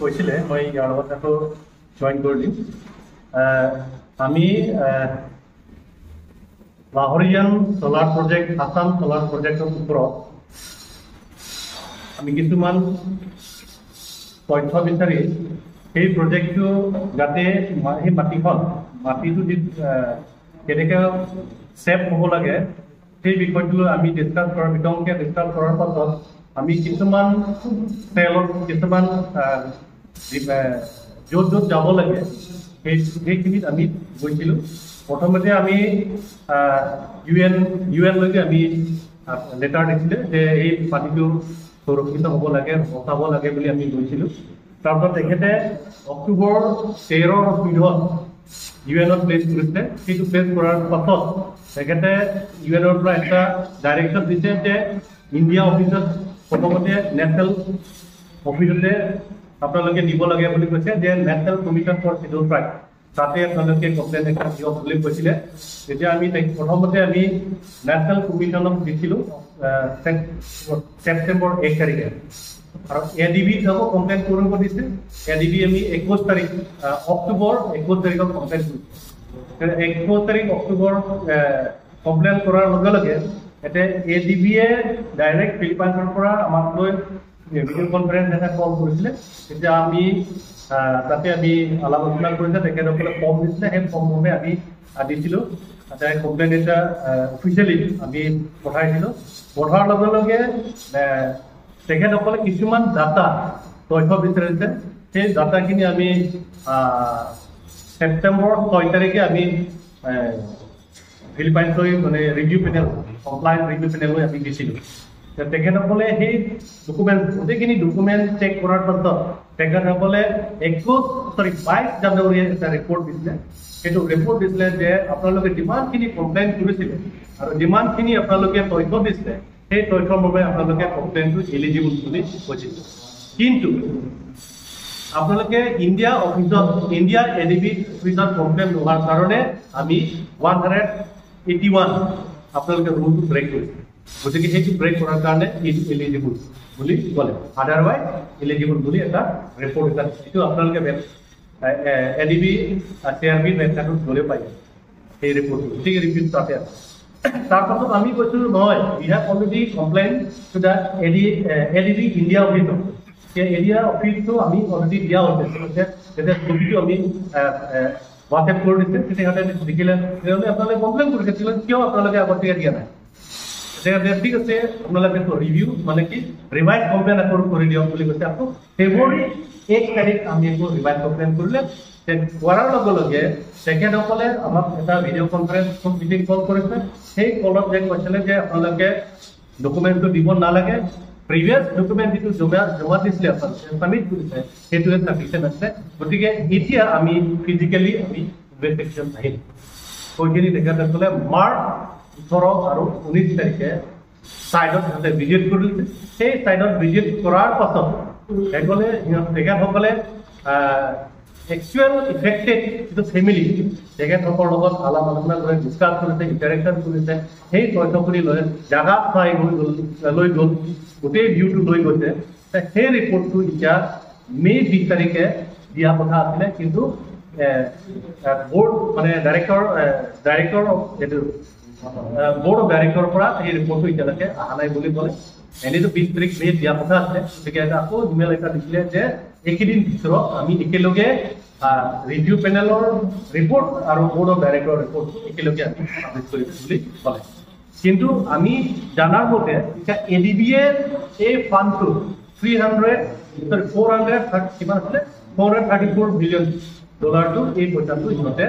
কৈছিলে, মই ইয়াৰ লগত আকৌ জইন কৰি দিম। আমি লাহৰিয়ান চ'লাৰ প্ৰজেক্ট, আছাম চ'লাৰ প্ৰজেক্টৰ ওপৰত আমি কিছুমান তথ্য বিচাৰি সেই প্ৰজেক্টটো যাতে সেই মাটিটো যি কেনেকৈ ছেভ হ'ব লাগে সেই বিষয়টো লৈ আমি ডিছকাছ কৰাৰ, বিতংকৈ ডিছকাছ কৰাৰ পাছত আমি কিছুমান চেলত কিছুমান য'ত য'ত যাব লাগে সেইখিনিত আমি গৈছিলোঁ। প্ৰথমতে আমি ইউ এনলৈকে আমি লেটাৰ দিছিলে যে এই মাটিটো সুৰক্ষিত হ'ব লাগে, বচাব লাগে বুলি আমি গৈছিলোঁ। তাৰপিছত তেখেতে অক্টোবৰ 13 আৰু 14ত ইউ এনত প্লেচ কৰিছিলে। সেইটো প্লেচ কৰাৰ পাছত তেখেতে ইউ এনৰ পৰা এটা ডাইৰেকশ্যন দিছে যে ইণ্ডিয়া অফিচত প্ৰথমতে নেশ্যনেল অফিচতে আপোনালোকে দিব লাগে বুলি কৈছে, যে National Commission for Schedule Tribe, তাতে আপোনালোকে কমপ্লেইন এখন দিয়ক বুলি কৈছিলে। তেতিয়া আমি প্ৰথমতে আমি নেশ্যনেল কমিশ্যনক দিছিলোঁ ছেপ্টেম্বৰ 1 তাৰিখে আৰু এ ডি বিত আকৌ কমপ্লেইন কৰিব দিছে। এ ডি বি আমি 21 তাৰিখ, অক্টোবৰ 21 তাৰিখত কমপ্লেইন কৰিছোঁ। 21 তাৰিখ অক্টোবৰ কমপ্লেইন কৰাৰ লগে লগে এতিয়া এ ডি বিয়ে ডাইৰেক্ট ফিলিপাইনছৰ পৰা আমাক লৈ ভিডিঅ' কনফাৰেঞ্চ এটা কল কৰিছিলে। তেতিয়া আমি তাতে আমি আলাপ আলোচনা কৰিছে, তেখেতসকলে ফৰ্ম দিছিলে, সেই ফৰ্মমতে আমি দিছিলোঁ। তাতে কমপ্লেইন এটা অফিচিয়েলি আমি পঠাইছিলোঁ। পঠোৱাৰ লগে লগে তেখেতসকলে কিছুমান ডাটা, তথ্য বিচাৰিছে। সেই ডাটাখিনি আমি ছেপ্টেম্বৰ 6 তাৰিখে আমি ফিলিপাইনছলৈ, মানে ৰিভিউ পেনেল, কমপ্লায়েন্স ৰিভিউ পেনেললৈ আমি দিছিলোঁ। তেখেতসকলে সেই ডকুমেণ্ট, গোটেইখিনি ডকুমেণ্ট চেক কৰাৰ পাছত তেখেতসকলে 21, চৰি, 22 জানুৱাৰী এটা ৰিপৰ্ট দিছিলে। সেইটো ৰিপৰ্ট দিছিলে যে আপোনালোকে যিমানখিনি কমপ্লেইন কৰিছিলে আৰু যিমানখিনি আপোনালোকে তথ্য দিছিলে, সেই তথ্যৰ বাবে আপোনালোকে কমপ্লেইনটো এলিজিবল বুলি কৈছিলে। কিন্তু আপোনালোকে ইণ্ডিয়া অফিচত, ইণ্ডিয়া এ ডি বি অফিচত কমপ্লেইন নোহোৱাৰ কাৰণে আমি 181 আপোনালোকে ৰুলটো ব্ৰেক কৰিছে, গতিকে সেইটো ব্ৰেক কৰাৰ কাৰণে ইনএলিজিবল বুলি ক'লে, আদাৰৱাইজ এলিজিবল বুলি এটা ৰিপৰ্ট এটা দিছে। এইটো আপোনালোকে A D B, C R বিৰ ৱেবছাইটত গ'লে পাই যাব সেই ৰিপৰ্টটো। গতিকে ৰিপৰ্ট তাতে আছে। তাৰপাছত আমি কৈছোঁ, নহয়, we have already complain to the ADB India অফিচত। সেই ইণ্ডিয়া অফিচটো আমি অলৰেডি দিয়া হৈছে। তেতিয়া ছবিটো আমি হোৱাটছএপ কৰি দিছে। তেতিয়া সিহঁতে দেখিলে, তেতিয়াহ'লে আপোনালোকে কমপ্লেইন কৰিছে, তেতিয়াহ'লে কিয় আপোনালোকে আগতীয়াকৈ দিয়া নাই? তেতিয়া ঠিক আছে, আপোনালোকে ৰিভিউ, মানে কি, ৰিভাইজ কমপ্লেইন আকৌ কৰি দিয়ক বুলি কৈছে। আকৌ ফেব্ৰুৱাৰী 1 তাৰিখ আমি আকৌ ৰিভাইজ কমপ্লেইন কৰিলে। কৰাৰ লগে লগে তেখেতসকলে আমাক এটা ভিডিঅ' কনফাৰেঞ্চ মিটিং কল কৰিছে। সেই কলত যে কৈছিলে যে আপোনালোকে ডকুমেণ্টটো দিব নালাগে, প্ৰিভিয়াছ ডকুমেণ্ট যিটো জমা দিছিলে, আপোনালোকে ছাবমিট কৰিছে, সেইটোৱে চাফিচিয়েণ্ট আছে। গতিকে এতিয়া আমি ফিজিকেলি আমি ইনভেষ্টিগেশ্যন আহিম। সেইখিনি তেখেতসকলে মাৰ্চ 18 আৰু 19 তাৰিখে ছাইডত সিহঁতে ভিজিট কৰিছে। সেই ছাইডত ভিজিট কৰাৰ পাছত সেইসকলে সিহঁত তেখেতসকলে একচুৱেল ইফেক্টেড যিটো ফেমিলি, তেখেতসকলৰ লগত আলাপ আলোচনা কৰি ডিছকাছ কৰিছে, ইণ্টাৰেকশ্যন কৰিছে। সেই তথ্যখিনি লৈ জাগা চাই গৈ গ'ল, লৈ গ'ল, গোটেই ভিউটো লৈ গৈছে। সেই ৰিপৰ্টটো এতিয়া মে' 20 তাৰিখে দিয়া কথা আছিলে, কিন্তু বৰ্ড, মানে ডাইৰেক্টৰ ডাইৰেক্টৰ অফ এইটো বৰ্ড অফ ডাইৰেক্টৰৰ পৰা সেই ৰিপৰ্টটো এতিয়ালৈকে অহা নাই বুলি ক'লে। এনেইতো 20 তাৰিখ মে' দিয়া কথা আছিলে। গতিকে এটা আকৌ ইমেইল এটা দিছিলে যে এইকেইদিন ভিতৰত আমি একেলগে ৰিভিউ পেনেলৰ ৰিপৰ্ট আৰু বৰ্ড অফ ডাইৰেক্টৰৰ ৰিপৰ্টটো একেলগে আমি পাব্লিছ কৰিম বুলি ক'লে। কিন্তু আমি জনাৰ মতে এতিয়া এ ডি বিয়ে এই ফাণ্ডটো 300, চৰি, 430, কিমান আছিলে, 434 বিলিয়ন ডলাৰটো, এই পইচাটো সিহঁতে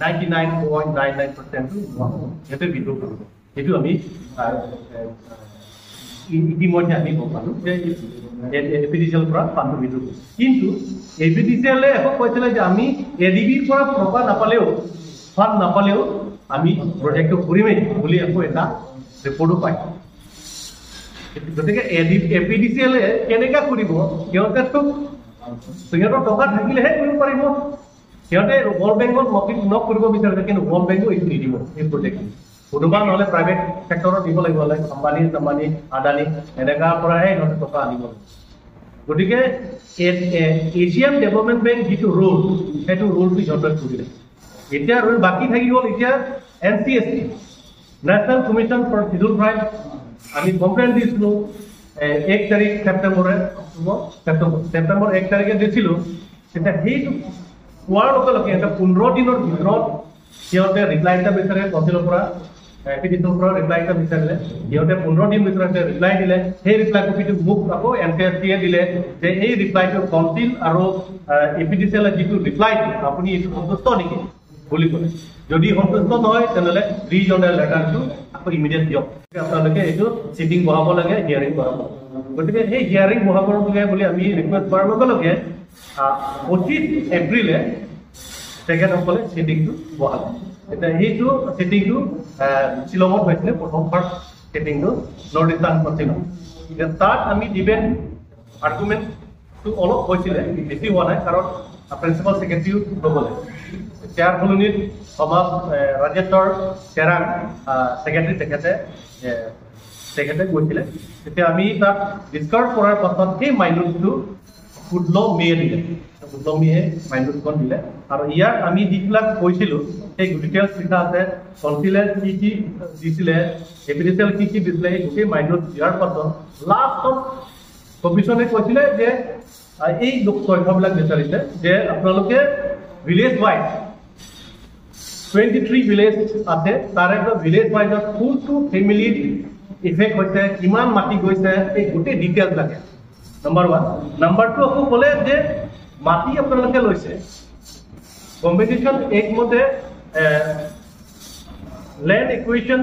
99.99%টো সিহঁতে উইড্ৰ কৰিব। সেইটো আমি ইতিমধ্যে আমি গম পালোঁ যে A P D C L পৰা ফাণ্ডটো উইড্ৰ কৰিছে। কিন্তু এ পি ডি চি এলে আকৌ কৈছিলে যে আমি এ ডি বিৰ পৰা টকা নাপালেও, ফাণ্ড নাপালেও আমি প্ৰজেক্টটো কৰিমেই বুলি আকৌ এটা ৰিপৰ্টো পায়। গতিকে এ পি ডি চি এলে কেনেকা কৰিব? সিহঁতেতো সিহঁতৰ টকা থাকিলেহে কৰিব পাৰিব। সিহঁতে ৱৰ্ল্ড বেংকত নক কৰিব বিচাৰিছে, কিন্তু ৱৰ্ল্ড বেংকো এইটো নিদিব এই প্ৰজেক্টটো। কোনোবা নহ'লে প্ৰাইভেট ছেক্টৰত দিব লাগিব, লাইক আম্বানী চাম্বানী, আদানী, এনেকাৰ পৰাহে সিহঁতে টকা আনিব লাগিব। গতিকে এছিয়ান ডেভেলপমেণ্ট বেংক যিটো ৰোল, সেইটো ৰোলটো সিহঁতে কৰিলে। এতিয়া ৰোল বাকী থাকি গ'ল এতিয়া NCST, National Commission for Schedule Tribe। আমি কমপ্লেইন দিছিলোঁ 1 তাৰিখ ছেপ্টেম্বৰে, ছেপ্টেম্বৰ 1 তাৰিখে দিছিলোঁ। তেতিয়া সেইটো কোৱাৰ লগে লগে সিহঁতে 15 দিনৰ ভিতৰত সিহঁতে ৰিপ্লাই এটা বিচাৰে, কাউন্সিলৰ পৰা, পিটিশ্যনৰ পৰা ৰিপ্লাই এটা বিচাৰিলে। সিহঁতে 15 দিন ভিতৰত ৰিপ্লাই দিলে। সেই ৰিপ্লাই কপিটো মোক আকৌ NCST-এ দিলে যে এই ৰিপ্লাইটো কাউন্সিল আৰু APDCL-এ যিটো ৰিপ্লাই দিয়ে, আপুনি এইটো সন্তুষ্ট নেকি বুলি ক'লে। যদি সন্তুষ্ট নহয়, তেনেহ'লে ৰিজনেল লেটাৰটো আকৌ ইমিডিয়েট দিয়ক, আপোনালোকে এইটো চিটিং বহাব লাগে, হিয়াৰিং বহাব লাগে। গতিকে সেই হিয়াৰিং বহাব লাগে বুলি আমি ৰিকুৱেষ্ট কৰাৰ লগে লগে 25 এপ্ৰিলে তেখেতসকলে চিটিংটো বহালে। এতিয়া সেইটো চিটিংটো শ্বিলঙত হৈছিলে, প্ৰথম ফাৰ্ষ্ট চিটিংটো নৰ্থ ইষ্টাৰ্ণ কাউন্সিলত। এতিয়া তাত আমি ডিবেট আৰ্গুমেণ্টটো অলপ হৈছিলে, বেছি হোৱা নাই, কাৰণ প্ৰিন্সিপাল ছেক্ৰেটাৰীও নগ'লে। চেয়াৰ সলনিত সমাজ ৰাজেশ্বৰ চেৰাং ছেক্ৰেটাৰী তেখেতে গৈছিলে। তেতিয়া আমি তাত ডিছকাছ কৰাৰ পাছত সেই মাইনুটটো 16 মে দিলে, 16 মে মাইনুটখন দিলে। আৰু ইয়াত আমি যিবিলাক কৈছিলোঁ সেই ডিটেইলছ লিখা আছে, কাউন্সিলে কি কি দিছিলে, APDCL কি কি দিছিলে, সেই গোটেই মাইনুট দিয়াৰ পাছত লাষ্টত কমিশ্যনে কৈছিলে যে এই তথ্যবিলাক বিচাৰিছে যে আপোনালোকে ভিলেজ ৱাইজ 23 ভিলেজ আছে, তাৰে ভিলেজ ৱাইজত কোনটো ফেমিলিৰ ইফেক্ট হৈছে, কিমান মাটি গৈছে, এই গোটেই ডিটেইলছ লাগে, নম্বৰ 1। নম্বৰ 2 আকৌ ক'লে যে মাটি আপোনালোকে লৈছে কম্পিটিশ্যন এক মতে, লেণ্ড একুইজিশ্যন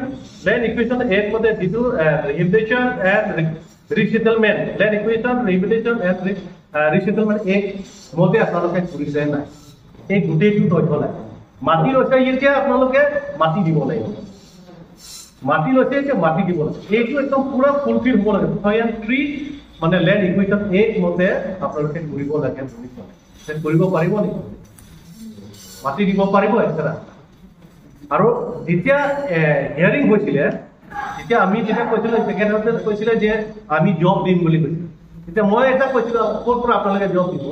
এক্ট মতে যিটো Rehabilitation and Resettlement, Land Acquisition Rehabilitation and Resettlement Act মতে আপোনালোকে কৰিছে নাই, এই গোটেইটো তথ্য লাগে। মাটি লৈছে এতিয়া আপোনালোকে মাটি দিব লাগিব, মাটি লৈছে এতিয়া মাটি দিব লাগে, এইটো একদম পুৰা ফুলফিল হ'ব লাগে। 2003 মানে লেণ্ড একুইজিশ্যন এক্ট মতে আপোনালোকে কৰিব লাগে বুলি ক'লে। কৰিব পাৰিব নেকি? মাটি দিব পাৰিব এক্সট্ৰা? আৰু যেতিয়া হিয়াৰিং হৈছিলে, তেতিয়া আমি যেতিয়া কৈছিলো, তেখেতহঁতে কৈছিলে যে আমি জব দিম বুলি কৈছিলে। তেতিয়া মই এটা কৈছিলো, ক'ৰ পৰা আপোনালোকে জব দিব,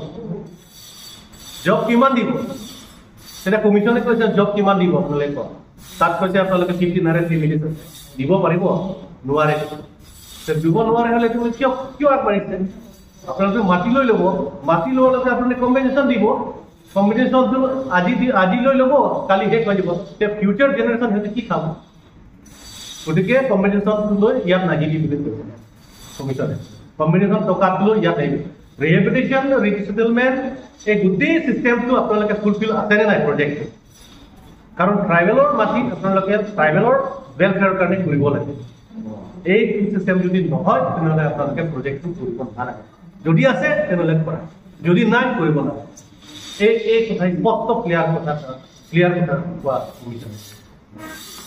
জব কিমান দিব? তেতিয়া কমিশ্যনে কৈছে জব কিমান দিব আপোনালোকে কওক। তাত কৈছে আপোনালোকে 1500 ফেমিলিজ আছে, দিব পাৰিব? নোৱাৰে। দিব নোৱাৰে হ'লে তুমি কিয় আগবাঢ়িছে? আপোনালোকে মাটি লৈ ল'ব, মাটি লোৱাৰ লগে আপোনালোকে কম্পেনচেশ্যন দিব, কম্পেনচেশ্যনটো আজি লৈ ল'ব, কালি শেষ হৈ যাব, তেতিয়া ফিউচাৰ জেনেৰেশ্যন সিহঁতে কি খাব? গতিকে কম্পেনচেশ্যনটো লৈ ইয়াত নাহিবি বুলি কৈছে কমিশ্যনে। কম্পেনচেশ্যন টকাটো লৈ ইয়াত আহিবি। ৰিহেবিলিটেশ্যন ৰিছেটেলমেণ্ট এই গোটেই চিষ্টেমটো আপোনালোকে ফুলফিল আছেনে নাই প্ৰজেক্টটো? কাৰণ ট্ৰাইবেলৰ মাটিত আপোনালোকে ট্ৰাইবেলৰ ৱেলফেয়াৰৰ কাৰণে কৰিব লাগে। এই চিষ্টেম যদি নহয়, তেনেহ'লে আপোনালোকে প্ৰজেক্টটো কৰিব নালাগে। যদি আছে তেনেহ'লে কৰা, যদি নাই কৰিব নালাগে। এই কথা স্পষ্ট ক্লিয়াৰ কথা কোৱা কমিশ্যনে।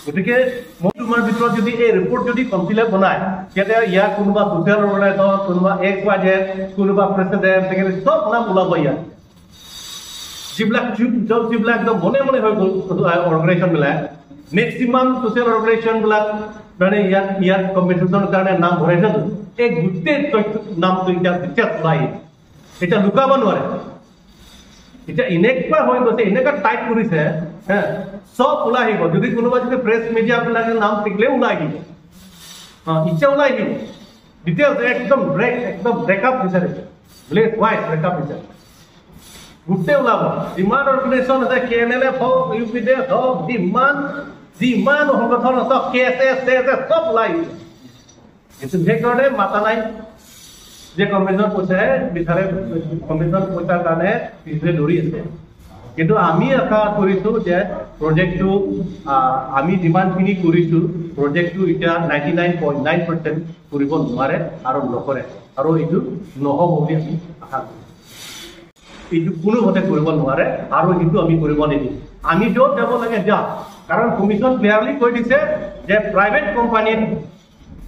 গতিকে মই তোমাৰ ভিতৰত যদি এই ৰিপৰ্ট যদি কাউন্সিলে বনায়, তেতিয়া ইয়াৰ কোনোবা ছ'চিয়েল অৰ্গেনাইজেশ্যন, কোনোবা এক্স ৱাই জেড, কোনোবা প্ৰেচিডেণ্ট, ছেক্ৰেটাৰী চব নাম ওলাব। ইয়াত যিবিলাক একদম মনে মনে হৈ গ'ল অৰ্গেনাইজেশ্যনবিলাক, মেক্সিমাম ছ'চিয়েল অৰ্গেনাইজেশ্যনবিলাক মানে ইয়াত কম্পেনচেশ্যনৰ কাৰণে নাম ভৰাইছে, এই গোটেই তথ্য নামটো এতিয়া যেতিয়া ওলাই আহিব, এতিয়া লুকাব নোৱাৰে। এতিয়া এনেকুৱা হৈ গৈছে, এনেকুৱা টাইট কৰিছে হে, চব ওলাই আহিব। যদি কোনোবা যদি প্ৰেছ মিডিয়াবিলাকে নাম থাকিলেও ওলাই আহিব, এতিয়া ওলাই আহিব ডিটেইলছ একদম ব্ৰেক, একদম ব্ৰেকআপ বিচাৰিছে, ভিলেজ ৱাইজ ব্ৰেকআপ বিচাৰিছে, গোটেই ওলাব। যিমান অৰ্গেনাইজেশ্যন আছে, KNLF হওক, UPDF হওক, যিমান যিমান সংগঠন আছে, KSS চেএছএছ চব ওলাই আহিব। কিন্তু সেইকাৰণে মাতা নাই যে কম্পেনচেশ্যন পইচাহে বিচাৰে, কম্পেনচেশ্যন পইচাৰ কাৰণে পিছৰে দৌৰি আছে। কিন্তু আমি আশা কৰিছোঁ যে প্ৰজেক্টটো আমি যিমানখিনি কৰিছোঁ, প্ৰজেক্টটো এতিয়া 99.9% কৰিব নোৱাৰে আৰু নকৰে, আৰু এইটো নহ'ব বুলি আমি আশা কৰিছোঁ। এইটো কোনো মতে কৰিব নোৱাৰে আৰু সেইটো আমি কৰিব নিদিওঁ। আমি য'ত যাব লাগে যাম, কাৰণ কমিশ্যন ক্লিয়াৰলি কৈ দিছে যে প্ৰাইভেট কোম্পানীত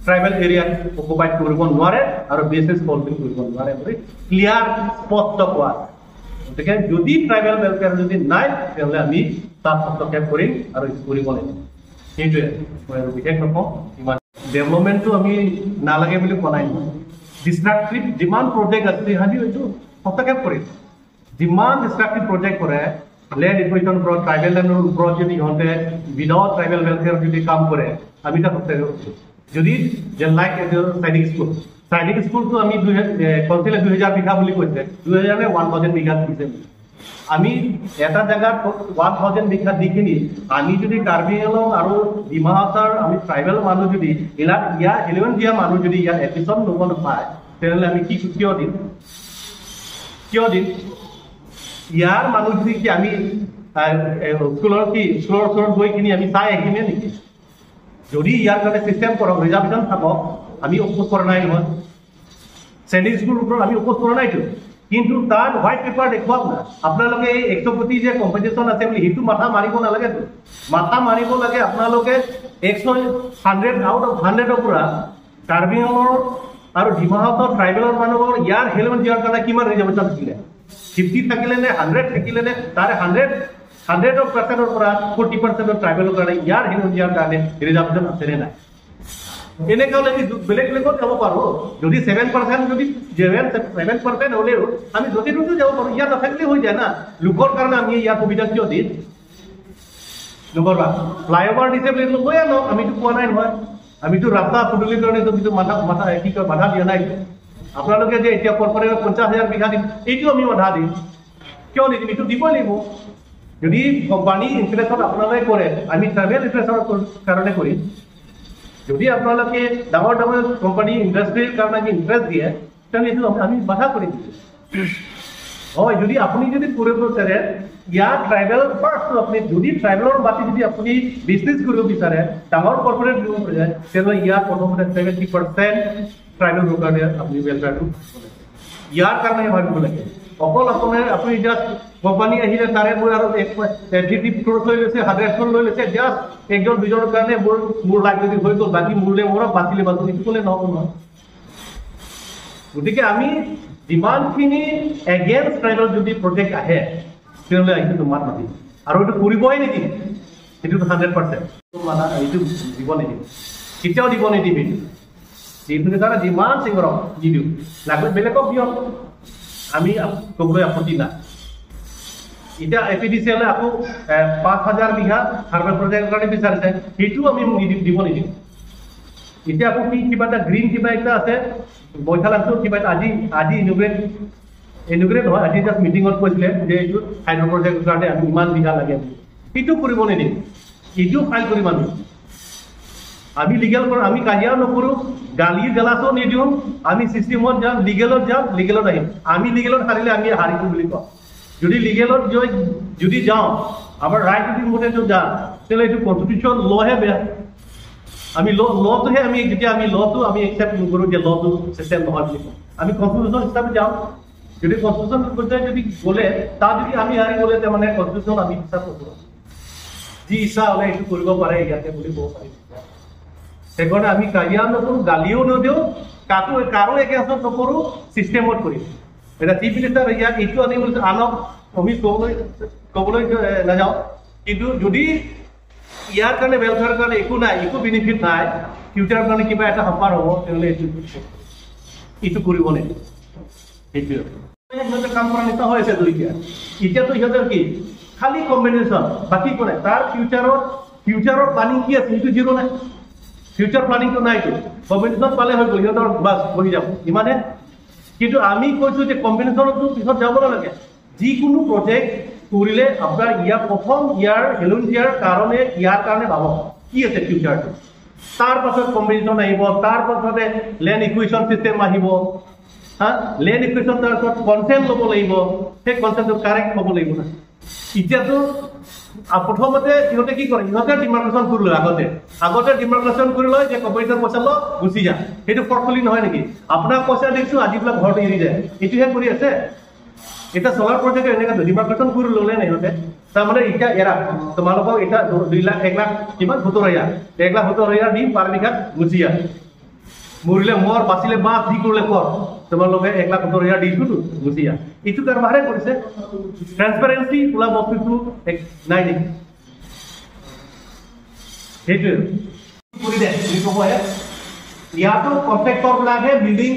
ট্ৰাইবেল এৰিয়াত অকুপাইড কৰিব নোৱাৰে আৰু BSS fulfil কৰিব নোৱাৰে বুলি ক্লিয়াৰ স্পষ্ট কোৱা আছে। গতিকে যদি ট্ৰাইবেল ৱেলফেয়াৰ যদি নাই, তেনেহ'লে আমি তাত হস্তক্ষেপ কৰিম আৰু এইটো কৰিব লাগিব। সেইটোৱে, মই আৰু বিশেষ নকওঁ। ইমান ডেভেলপমেণ্টটো আমি নালাগে বুলি কোৱা নাই নহয়। ডিষ্ট্ৰাক্টিভ যিমান প্ৰজেক্ট আছে আমি এইটো হস্তক্ষেপ কৰিম। যিমান ডিষ্ট্ৰাক্টিভ প্ৰজেক্ট কৰে লেণ্ড একুইজিশ্যনৰ ওপৰত, ট্ৰাইবেল লেণ্ডৰ ওপৰত যদি ইহঁতে উইদাউট ট্ৰাইবেল ৱেলফেয়াৰ যদি কাম কৰে, আমি তাত হস্তক্ষেপ কৰিম। যদি লাইক সৈনিক স্কুল, সৈনিক স্কুলটো আমি কাউন্সিলে 2000 বিঘা বুলি কৈছে, 2000 নে 1000 বিঘা দিছে। আমি এটা জেগাত 1000 বিঘা দিখিনি আমি যদি কাৰ্বি আংলং আৰু ডিমা হাছাওৰ আমি ট্ৰাইবেল মানুহ যদি ইয়াত ইয়াৰ খিলঞ্জীয়া মানুহ যদি ইয়াত এডমিশ্যন ল'ব নাপায়, তেনেহ'লে আমি কি কিয় দিম, কিয় দিম? ইয়াৰ মানুহ যদি কি আমি স্কুলৰ কি স্কুলৰ ওচৰত গৈ কিনি আমি চাই আহিমে নেকি? যদি ইয়াৰ কাৰণে চিষ্টেম কৰক, ৰিজাৰ্ভেশ্যন থাকক, আমি অপোজ কৰা নাই নহয়। সৈনিক স্কুলৰ ওপৰত আমি অপোজ কৰা নাইতো, কিন্তু তাত হোৱাইট পেপাৰ দেখুৱাওক না। আপোনালোকে এই 100 কোটি যে কম্পেনচেশ্যন আছে বুলি সেইটো মাথা মাৰিব নালাগেতো। মাথা মাৰিব লাগে আপোনালোকে 100 আউট অফ 100ৰ পৰা কাৰ্বি আংলঙৰ আৰু ডিমা হাছাওৰ ট্ৰাইবেলৰ মানুহৰ ইয়াৰ খিলঞ্জীয়াৰ কাৰণে কিমান ৰিজাৰ্ভেশ্যন থাকিলে, 50 থাকিলে নে 100 থাকিলে নে, তাৰে 100% পৰা 40% ট্ৰাইবেলৰ কাৰণে ইয়াৰ খিলঞ্জীয়াৰ কাৰণে ৰিজাৰ্ভেশ্যন আছে নে নাই? এনেকৈ হ'লে আমি বেলেগ বেলেগত যাব পাৰোঁ। যদি 7% যদি 7% হ'লেও আমি য'তে ত'তে যাব পাৰোঁ, ইয়াত নাথাকিলে হৈ যায় না। লোকৰ কাৰণে আমি ইয়াত সুবিধা কিয় দিম? নকৰবা ফ্লাইঅভাৰ দিছে বুলি লৈ আনক, আমিতো কোৱা নাই নহয়। আমিতো ৰাস্তা পদূলিৰ কাৰণে মাথা মাথা কি কয় বাধা দিয়া নাই। আপোনালোকে যে এতিয়া কৰ্পৰেটত 50,000 বিঘা দিম, এইটো আমি বাধা দিম কিয় নিদিম? এইটো দিবই লাগিব। যদি কোম্পানী ইণ্টাৰেষ্টত আপোনালোকে কৰে, আমি ট্ৰাইবেল ইণ্টাৰেষ্টৰ কাৰণে কৰিম। যদি আপোনালোকে ডাঙৰ ডাঙৰ কোম্পানী ইণ্ডাষ্ট্ৰীৰ কাৰণে ইণ্টাৰেষ্ট দিয়ে, তেনেহ'লে এইটো আমি বাধা কৰি দিছোঁ। হয়, যদি আপুনি যদি কৰিব বিচাৰে ইয়াৰ ট্ৰাইবেল ফাৰ্ষ্ট, আপুনি যদি ট্ৰাইবেলৰ মাটি যদি আপুনি বিজনেছ কৰিব বিচাৰে, ডাঙৰ কৰ্পৰেট দিব বিচাৰে, তেনেহ'লে ইয়াৰ প্ৰথমতে 70% ট্ৰাইবেলৰ কাৰণে আপুনি ৱেলফেয়াৰটো ইয়াৰ কাৰণে ভাবিব লাগে। অকল আপোনাৰ আপুনি জাষ্ট কোম্পানী আহিলে তাৰে মোৰ আৰু 50 ক্ৰ'ৰ লৈ লৈছে, 100 ক্ৰ'ৰ লৈ লৈছে, জাষ্ট একজন দুজনৰ কাৰণে মোৰ লাইফ যদি হৈ গ'ল, বাকী মোৰলে মৰক, বাচিলে বাচো, সেইটো ক'লে নহ'ব নহয়। গতিকে আমি যিমানখিনি এগেইনষ্ট ট্ৰাইবেল যদি প্ৰজেক্ট আহে, তেনেহ'লে এইটো মাত মাতিম আৰু এইটো কৰিবই নিদিম। সেইটো 100% মানে এইটো দিব নিদিম, কেতিয়াও দিব নিদিম। এইটো এইটো কাৰণে যিমান চিঙৰক নিদিওঁ, লাগিলে বেলেগক দিয়ক, আমি ক'বলৈ আপত্তি নাই। এতিয়া এ পি ডি চি এলে আকৌ 5000 বিঘা থাৰ্মেল প্ৰজেক্টৰ কাৰণে বিচাৰিছে, সেইটোও আমি নিদিম, দিব নিদিম। এতিয়া আকৌ কি কিবা এটা গ্ৰীণ কিবা এটা আছে, বৈঠালাংটো কিবা এটা আজি আজি ইনগ্ৰেট নহয়, আজি জাষ্ট মিটিঙত কৈছিলে যে এইটো হাইড্ৰ প্ৰজেক্টৰ কাৰণে আমি ইমান বিঘা লাগে বুলি, সেইটো কৰিব নিদিম। এইটোও ফাইল কৰিম আমি। আমি লিগেল কৰোঁ, আমি কাজিয়াও নকৰোঁ, গালি গালাজো নিদিওঁ, আমি চিষ্টেমত যাম, লিগেলত যাম, লিগেলত আহিম। আমি লিগেলত হাৰিলে আমি হাৰিছোঁ বুলি কওঁ। যদি লিগেলত যদি যাওঁ, আমাৰ ৰাইট যদি মতে যদি যাওঁ, তেনেহ'লে এইটো কনষ্টিটিউশ্যন লহে বেয়া। আমি লটোহে আমি যেতিয়া আমি লটো আমি একচেপ্ট নকৰোঁ যে লটো চিষ্টেম নহয় বুলি কওঁ, আমি কনষ্টিটিউশ্যন হিচাপে যাওঁ। যদি কনষ্টিটিউশ্যন যদি গ'লে তাত যদি আমি হাৰি গ'লে, তাৰমানে কনষ্টিটিউশ্যন আমি বিশ্বাস নকৰোঁ, যি ইচ্ছা হ'লে এইটো কৰিব পাৰে ইয়াতে বুলি ক'ব পাৰিম। সেইকাৰণে আমি কাজিয়াও নকৰোঁ, গালিও নিদিওঁ, কাকো কাৰো এগেইনষ্টত নকৰোঁ, চিষ্টেমত কৰিম। এতিয়া চিফ মিনিষ্টাৰ ইয়াত এইটো আনিবলৈ আনক আমি ক'বলৈ নাযাওঁ, কিন্তু যদি ইয়াৰ কাৰণে ৱেলফেয়াৰ কাৰণে একো নাই, একো বেনিফিট নাই, ফিউচাৰৰ কাৰণে কিবা এটা হাম্পাৰ হ'ব, তেনেহ'লে এইটো কৰিব নিদিওঁ। সেইটোৱে সিহঁতে কাম কৰা নিচিনা হৈ আছে। এতিয়া এতিয়াতো সিহঁতৰ কি খালি কম্বিনেশ্যন, বাকী একো নাই। তাৰ ফিউচাৰৰ প্লানিং কি আছে সেইটো জিৰ' নাই, ফিউচাৰ প্লানিংটো নাইতো। কম্বিনেশ্যন পালে হৈ গ'ল, সিহঁতৰ বাছ বহি যাব ইমানে। কিন্তু আমি কৈছোঁ যে কম্বিনেশ্যনতো পিছত যাব নালাগে। যিকোনো প্ৰজেক্ট কৰিলে আপোনাৰ ইয়াৰ প্ৰথম ইয়াৰ খিলঞ্জীয়াৰ কাৰণে ইয়াৰ কাৰণে ভাবক কি আছে ফিউচাৰটো, তাৰ পাছত কম্বিনেশ্যন আহিব, তাৰ পাছতে লেণ্ড একুইজিশ্যন চিষ্টেম আহিব। হা, লেণ্ড একুইজিশ্যন তাৰপিছত কনচেণ্ট ল'ব লাগিব, সেই কনচেণ্টটো কাৰেক্ট হ'ব লাগিব না। এতিয়াতো প্ৰথমতে সিহঁতে কি কৰে, সিহঁতে ডিমাৰ্কেশ্যন কৰি লয় আগতে, আগতে ডিমাৰ্কেশ্যন কৰি লয় যে কম্পিটিশ্যন পইচা ল গুচি যা, সেইটো ফৰ্চফুলি নহয় নেকি? আপোনাক পইচা দিছোঁ, আজি বোলে ঘৰত এৰি যায়, এইটোহে কৰি আছে। এতিয়া চলাৰ প্ৰজেক্ট এনেকৈ ডিমাৰ্কেশ্যন কৰি ল'লে নাই সিহঁতে, তাৰমানে এতিয়া এৰা তোমালোকক এতিয়া 2 লাখ 1 লাখ কিমান 70,000, 1,70,000 দিম পাৰ বিঘাত গুচি যা, মৰিলে মৰ বাচিলে বাচ, যি কৰিলে কৰ, তোমালোকে 1,70,000 দিছোঁতো গুচি যা। এইটো কাৰবাৰহে কৰিছে। ট্ৰেন্সপাৰেঞ্চি বোলা বস্তুটো নাই নেকি? সেইটোৱে কৰি দে বুলি ক'বহে। ইয়াতো কণ্ট্ৰেক্টৰবিলাকহে বিল্ডিং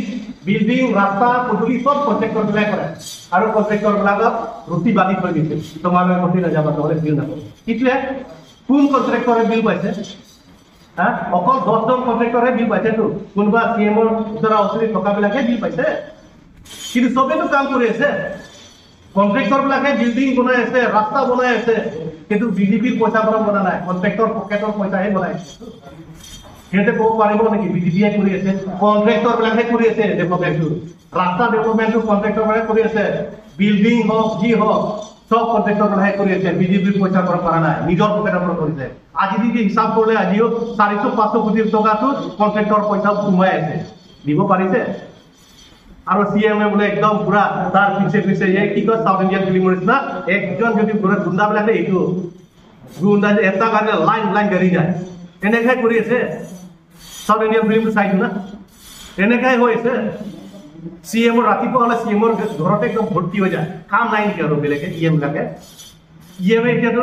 বিল্ডিং, ৰাস্তা, পদূলি চব কণ্ট্ৰেক্টৰবিলাকে কৰে আৰু কণ্ট্ৰেক্টৰবিলাকক ৰুটি বান্ধি থৈ দিছে, তোমালোকে কতি নাযাবা, নহ'লে বিল নাপাব। এতিয়া কোন কণ্ট্ৰেক্টৰে বিল পাইছে? হা, অকল 10জন কণ্ট্ৰেক্টৰে বিল পাইছেতো, কোনোবা চি এমৰ ওচৰা ওচৰি থকাবিলাকে বিল পাইছে, কিন্তু চবেতো কাম কৰি আছে। কণ্ট্ৰেক্টৰবিলাকে বিল্ডিং বনাই আছে, ৰাস্তা বনাই আছে, কিন্তু বিজেপিৰ পইচাৰ পৰা বনা নাই, কণ্ট্ৰেক্টৰ পকেটৰ পইচাহে বনাই আছে। সিহঁতে ক'ব পাৰিব নেকি বিজেপিয়ে কৰি আছে? কণ্ট্ৰেক্টৰবিলাকে কৰি আছে ডেভেলপমেণ্টটো, ৰাস্তা ডেভেলপমেণ্টটো কণ্ট্ৰেক্টৰবিলাকে কৰি আছে, বিল্ডিং হওক যি হওক চব কণ্ট্ৰেক্টৰবিলাকে কৰি আছে, বিজেপিৰ পইচাৰ পৰা কৰা নাই, নিজৰ পকেটৰ পৰা কৰিছে। আজি যদি হিচাপ কৰিলে আজিও 400-500 কোটি টকাটো কণ্ট্ৰেক্টৰ পইচা সোমাই আছে, দিব পাৰিছে? আৰু চি এম এ বোলে একদম পুৰা তাৰ পিছে পিছে, এই কি কয় চাউথ ইণ্ডিয়ান ফিল্মৰ নিচিনা, একজন যদি পুৰা গুণ্ডাবিলাকে এইটো গুণ্ডা এটা গাড়ী লাইন লাইন গাড়ী যায়, এনেকে কৰি আছে। চাউথ ইণ্ডিয়ান ফিল্মটো চাইছো না, এনেকাই হৈ আছে। চি এমৰ ৰাতিপুৱা হ'লে চি এমৰ ঘৰতে একদম ভৰ্তি হৈ যায়, কাম নাই নেকি আৰু বেলেগে? ই এম বিলাকে, ই এম এতিয়াতো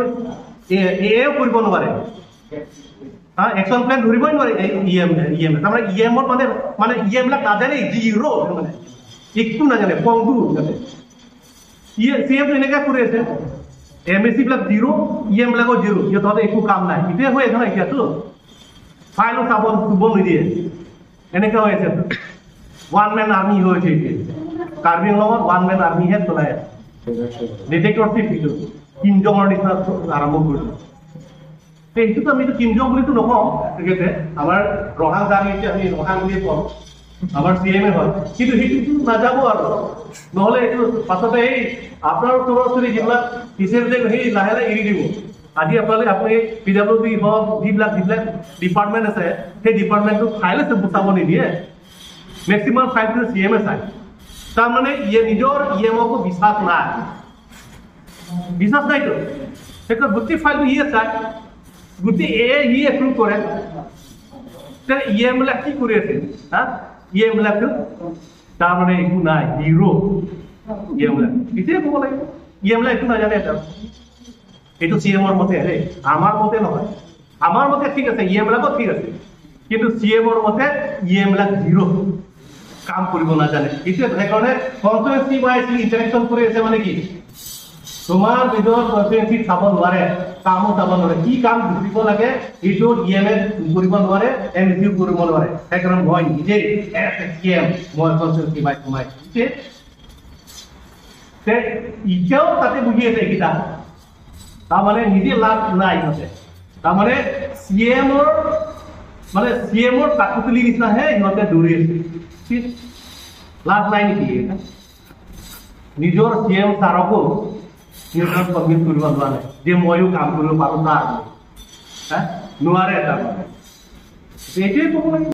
এও কৰিব নোৱাৰে, হা, একশ্যন প্লেন ধৰিবই নোৱাৰে ই এম, ই এম তাৰমানে ই এমৰ মানে মানে ই এম বিলাক নাজানে, জিৰ' মানে একো নাজানে, পংগু সিহঁতে। ই চি এম এনেকা কৰি আছে, এম এছ চি বিলাক জিৰ', ই এম বিলাকো জিৰ', সিহঁতৰ একো কাম নাই। এতিয়া হৈ আছে ন, এতিয়াতো ফাইলো চাব চুব নিদিয়ে, এনেকা হৈ আছে। ওৱান মেন আৰ্মি হৈ আছে এতিয়া কাৰ্বি আংলঙত, ওৱান মেন আৰ্মিহে চলাই আছে, ডিটেক্টৰশ্বিপ সেইটো কিমজঙৰ নিচিনা আৰম্ভ কৰিছে। সেইটোতো আমিতো কিমজং বুলিতো নকওঁ, তেখেতে আমাৰ ৰহাং জানি, এতিয়া আমি ৰহাং বুলিয়ে কওঁ, আমাৰ চি এম এ হয়, কিন্তু সেইটোতো নাযাব আৰু, নহ'লে এইটো পাছতে এই আপোনাৰ ওচৰৰ ওচৰি যিবিলাক পিছে পিছে সেই লাহে লাহে এৰি দিব। আজি আপোনালোকে আপুনি পি ডাব্লিউ ডি হওক, যিবিলাক যিবিলাক ডিপাৰ্টমেণ্ট আছে, সেই ডিপাৰ্টমেণ্টটো ফাইলে চাব নিদিয়ে, মেক্সিমাম ফাইলটো চি এম এ চায়। তাৰমানে ইয়ে নিজৰ ই এমকো বিশ্বাস নাই, বিশ্বাস নাইতো, সেইটো গোটেই ফাইলটো ইয়ে চায়, গোটেই এ ই এপ্ৰুভ কৰে। ই এম বিলাক কি কৰি আছে? হা, ই এম বিলাকতো তাৰমানে একো নাই, জিৰ' ই এম বিলাক। এতিয়াই ক'ব লাগিব ই এম বিলাক একো নাজানে এটা। এইটো চি এমৰ মতে দেই, আমাৰ মতে নহয়। আমাৰ মতে ঠিক আছে, ই এম বিলাকো ঠিক আছে, কিন্তু চি এমৰ মতে ই এম বিলাক জিৰ', কাম কৰিব নাজানে। এইটোৱে সেইকাৰণে কনষ্টিটুৱেঞ্চি ৱাইজ ইণ্টাৰেকশ্যন কৰি আছে, মানে কি তোমাৰ নিজৰ কনষ্টিটুৱেঞ্চি চাব নোৱাৰে, কামো চাব নোৱাৰে, কি কাম কৰিব লাগে এইটো ই এম এ কৰিব নোৱাৰে, এম এ চিও কৰিব নোৱাৰে। সেইকাৰণে মই নিজেই এছ চি এম মই কনষ্টিটুৱেঞ্চি ৱাইজ সোমাই এতিয়াও তাতে বহি আছে এইকেইটা, তাৰমানে নিজে লাভ নাই সিহঁতে, তাৰমানে চি এমৰ মানে চি এমৰ কাঠপুতলি নিচিনাহে সিহঁতে দৌৰি আছে। লাভ নাই নেকি? নিজৰ চি এম ছাৰকো সিহঁতক কনভিন্স কৰিব নোৱাৰে যে ময়ো কাম কৰিব পাৰোঁ, তাৰ নোৱাৰে, তাৰমানে এইটোৱে ক'ব লাগিব।